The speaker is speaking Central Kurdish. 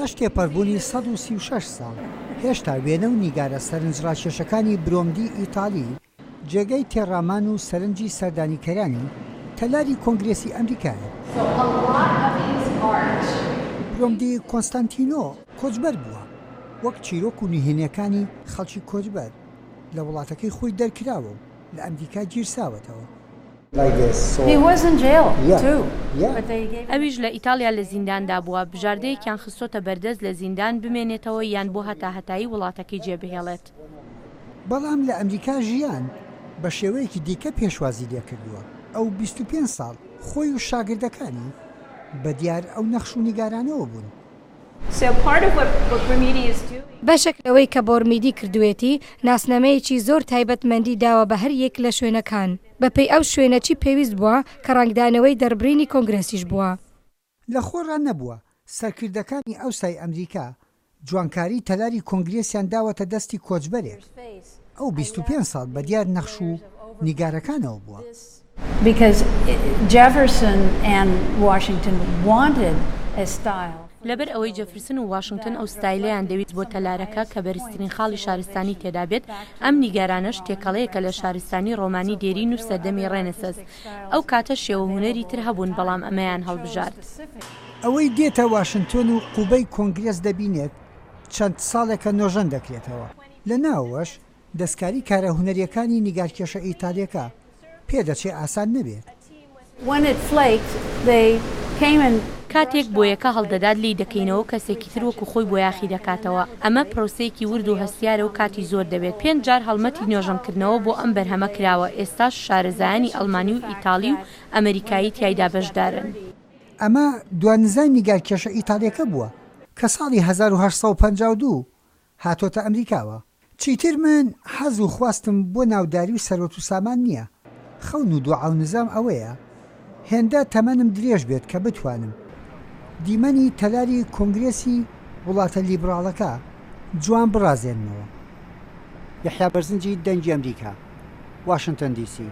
پاش تێپەربوونی 136 ساڵ، هێشتا وێنە و نیگارە سەرنجڕاکێشەکانی برۆمدی ئیتالی جێگەی تێڕامان و سەرنجی سەردانیکەرانی تەلاری کۆنگرێسی ئەمریکایە. برۆمدی کۆنستانتینۆ کۆچبەر بووە، وەک چیرۆک و نهێنییەکانی خەڵکی کۆچبەر، لە وڵاتەکەی خۆی دەرکراوە و لە ئەمریکا گیرساوەتەوە. ئەویش لە ئیتاڵیا لە زینداندا بووە، بژاردەیەکیان خستۆتە بەردەست لە زیندان بمێنێتەوە یان بۆ هەتاهەتایی وڵاتەکەی جێبهێڵێت. بەڵام لە ئەمریکا ژیان بە شێوەیەکی دیکە پێشوازی لێکردووە، ئەو 25 ساڵ خۆی و شاگردەکانی بە دیار ئەو نەخش و نیگارانەوە بوون. بەشێک لەوەی کە بۆرمیدی کردوویەتی، ناسنامەیەکی زۆر تایبەتمەندی داوە بە هەر یەک لە شوێنەکان، بەپێی ئەو شوێنە چی پێویست بووە، کە ڕەنگدانەوەی دەربڕینی کۆنگرێسیش بووە. لە خۆڕا نەبووە، سەرکردەکانی ئەوسای ئەمریکا جوانکاری تەلاری کۆنگرێسیان داوەتە دەستی کۆچبەرێک، ئەو 25 ساڵ بە دیار نەخش و نیگارەکانەوە بووە. لەبەر ئەوەی جێفرسن و واشنتن ئەو ستایلەیان دەویست بۆ تەلارەکە کە بەرزترین خاڵی شارستانی تێدا بێت، ئەم نیگارانەش تێکەڵەیەکە لە شارستانی ڕۆمانی دێرین و سەردەمی ڕێنسەس. ئەو کاتە شێوە هونەری تر هەبوون بەڵام ئەمەیان هەڵبژارد. ئەوەی دێتە واشنتۆن و قوبەی کۆنگرێس دەبینێت چەند ساڵێکە نۆژەن دەکرێتەوە، لە ناوەوەش دەستکاری کارە هونەرییەکانی نیگارکێشە ئیتالییەکە پێدەچێ ئاسان نەبێت. کاتێک بۆیەکە هەڵدەدات لێی دەکەینەوە و کەسێکی تر وەکو خۆی بۆیاخی دەکاتەوە، ئەمە پرۆسەیەکی ورد و هەستیارە و کاتی زۆر دەوێت، پێنج جار هەڵمەتی نۆژەنکردنەوە بۆ ئەم بەرهەمە کراوە، ئێستاش شارەزایانی ئەڵمانی و ئیتاڵی و ئەمەریکایی تیایدا بەشدارن. ئەمە دوا نزای نیگارکێشە ئیتاڵیەکە بووە کە ساڵی 1852 هاتۆتە ئەمریکاوە. چیتر من حەز و خواستم بۆ ناوداری و سەروەت و سامان نییە، خەون و دوعا و نزام ئەوەیە هێندە تەمەنم درێژ بێت کە بتوانم دیمەنی تەلاری کۆنگرێسی وڵاتە لیبڕاڵەکە جوان بڕازێنمەوە. یەحیا بەرزنجی، دەنگی ئەمریکا، واشنتۆن دی سی.